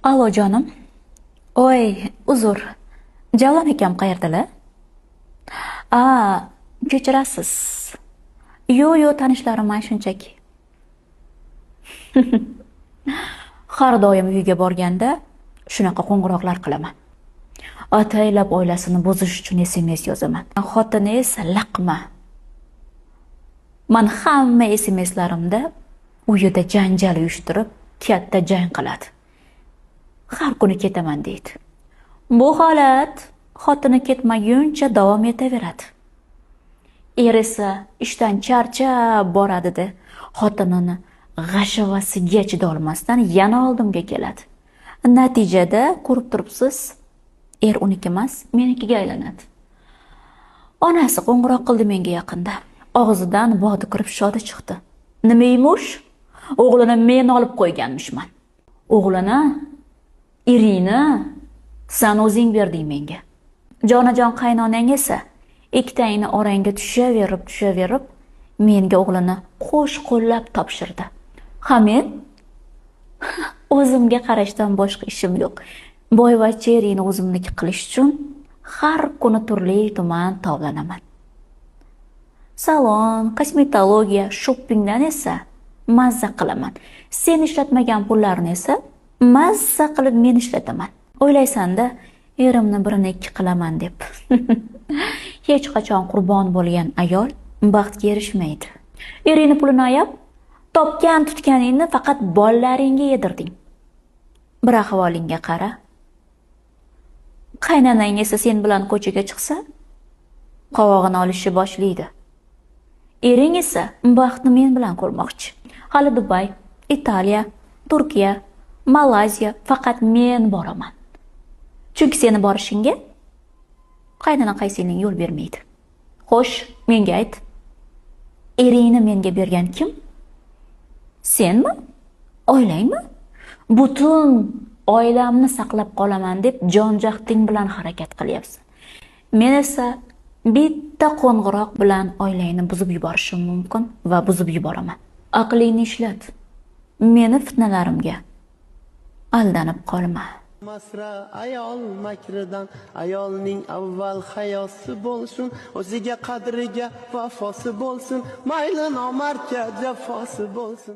Alo jonim. Oy, uzr. Javlon akam qayerdalar? A, kechirasiz. Yo'q, tanishlarim man shunchaki. Har doim uyga borganda shunaqa qo'ng'iroqlar qilaman. Ataylab oilasini buzish uchun SMS yozaman. Xotini esa laqma. Man hamma SMSlarimda uyida janjal uyushtirib, katta jang qiladi. Har kuni ketaman deydi. Bu holat xotini ketmaguncha davom etaveradi. Er esa ishdan charchab boradi-da, xotinini g'ashavasiga chidolmasdan yana oldimga keladi. Natijada ko'rib turibsiz, er uniki emas, menikiga aylanadi. Onasi qo'ng'iroq qildi menga yaqinda. Og'zidan bodi kirib shodi chiqdi. Nima emish? O'g'lini men olib qo'yganmishman. O'g'lini, irini san o'zing berding menga. Jonajon qaynonang esa ikkitangni orangga tushaverib, menga o'g'lini qo'sh qo'llab topshirdi. Ha men o'zimga qarashdan boshqa ishim yo'q. Boyvachcha eringni o'zimniki qilish uchun har kuni turli tuman tovlanaman. Salon, kosmetologiya, shoppingdan esa mazza qilaman. Sen ishlatmagan pullarni esa mazza qilib men ishlataman. O'ylaysan-da, erimni birini ikki qilaman deb. Hech qachon qurbon bo'lgan ayol baxtga erishmaydi. Eringni pulini ayab, topgan tutganingni faqat bolalaringga yedirding. Bir ahvolingga qara. Qaynonang esa sen bilan ko'chaga chiqsa, qovog'ini olishni boshlaydi. Ering esa baxtni men bilan ko'rmoqchi. Hali Dubay, Italiya, Turkiya, Malayziya faqat men boraman. Chunki seni borishingga qaynona qaysingning yo'l bermaydi. Xo'sh, menga ayt. Eringni menga bergan kim? Senmi? Oilangmi? Butun oilamni saqlab qolaman deb jon-jahding bilan harakat qilyapsan. Men esa bitta qo'ng'iroq bilan oilangni buzib yuborishim mumkin va buzib yuboraman. Aqlingni ishlat. Meni fitnalarimga aldanib qolma. Masra ayol makridan, ayolning avval hayosi bo'lsin, o'ziga qadriga vafosi bo'lsin, mayli nomardga jafosi bo'lsin.